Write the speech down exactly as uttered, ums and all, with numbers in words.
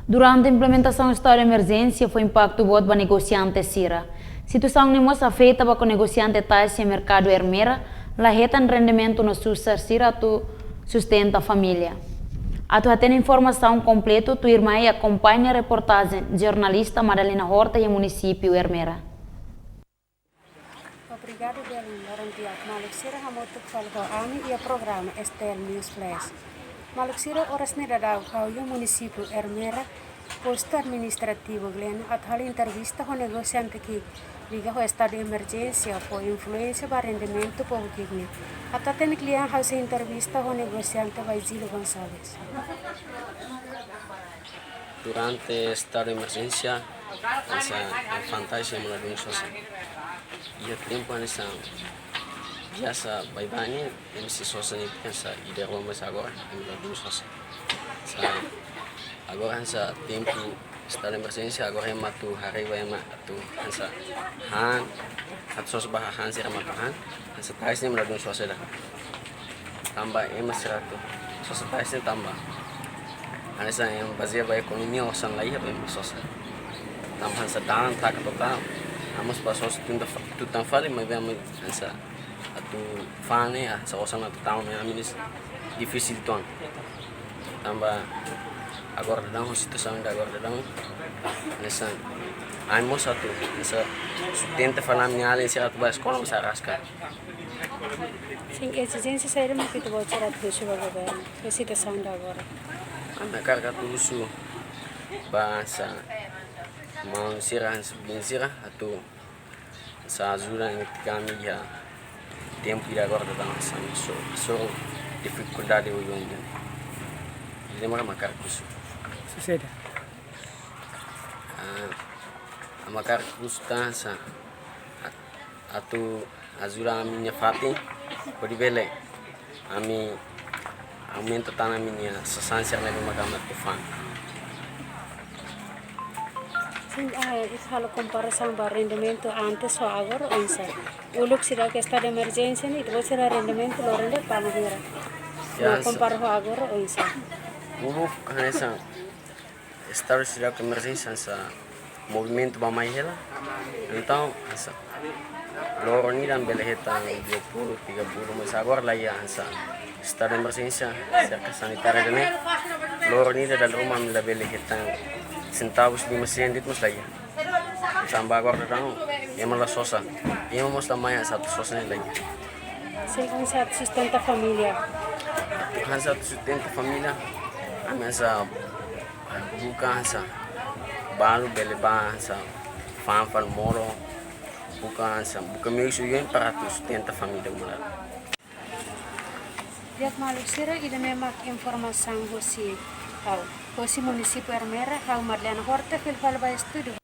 Durante implementasaun estadu de emerjénsia fó impaktu boot ba negosiante sira. Situasaun ne'e mós afeta ba negosiante tais iha merkadu Ermera, la hetan rendimentu no susar sira atu sustenta família. Atu hatene informasaun kompletu, tuirmai akompaña reportajen jornalista Madalena Horta iha munisípiu Ermera. Obrigadu, Belin. Loron di'ak, maluk sira hamutuk fali ho ami iha programa S T L News Flash. Maluk sira, oras ne'e daudaun ha'u iha munisípiu Ermera, postu administrativu Gleno, atu halo entrevista ho negosiante ki'ik liga ho estadu de emerjénsia fó influénsia ba rendimentu povu ki'ik nian. Atu hatene kle'an, ha'u sei entrevista ho negosiante Baizilo Gonçalves. Durante estadu de emerjénsia, hanesan, em fantasia ema ladún sosa. Iha tempu hanesan biasa baibain ne'e, ema sei sosa ne'e, hanesan, ida rua, mas agora ema ladún sosa. Hanesan, agora hanesan tempu estadu de emerjénsia, agora ema atu haree ba ema atu hanesan han, atu sosa ba hahán sira ema atu han, hanesan tais ne'e ema ladún sosa ida. Tanba ema sira atu sosa tais ne'e tanba hanesan ema bazeia ba ekonomia, osan laiha ba ema sosa. Tanba hanesan dalan taka totál, ema mós ba sosa tutan fa-, tutan fali, maibé ema hanesan atu fa'an ne'e, hanesan osan atu tau ne'e, ami ne'e difisil uitoan. Tanba agora daudaun ho situasaun ida agora daudaun, hanesan ami mós atu hanesan sustenta fali ami-nia alin sira atu ba eskola mós araska. Sin, ezijénsia saida mak ita-boot sira atu husu ba governu iha situasaun ida agora? Ami hakarak atu husu ba hanesan maun sira, hanesan bin sira atu hanesan ajuda netik ami iha tempu ida agora daudaun, hanesan so, so difikuldade oioin nian. Ida-ne'e mak ami hakarak husu. Suseda. Ah, ami hakarak husu tan hanesan at-, atu ajuda ami-nia fatin, hodi bele ami aumenta tan ami-nia sasán sira ne'ebé mak ami atu fa'an. Sin, ah, ita halo komparasaun ba rendimentu antes ho agora oinsá? Uluk seidauk estadu de emerjénsia ne'e, ita-boot sira rendimentu loron ida paga hira? Ya, no, hanesan, kompara ho agora oinsá? Uluk hanesan estadu seidauk emerjénsia, hanesan movimentu bá-mai hela. Entaun hanesan loron ida ami bele hetan dua puluh, tiga puluh, mas agora laiha, hanesan estadu de emerjénsia, serka sanitária ida-ne'e, loron ida dala ruma ami labele hetan sentavus lima sen de'it mós laiha. Tanba agora daudaun ema la sosa, ema mós la mai hanesan atu sosa ne'e laiha. Sin, oinsá atu sustenta família? Hanesan atu sustenta família, ami hanesan buka hanesan balu bele bá hanesan fa'an fali modo, buka hanesan, buka meius oioin para atu sustenta família uma laran. Di'ak maluk sira, ida-ne'e mak informasaun hosi ha'u, hosi munisípiu Ermera, ha'u Madalena Horta, fila fali ba estúdiu.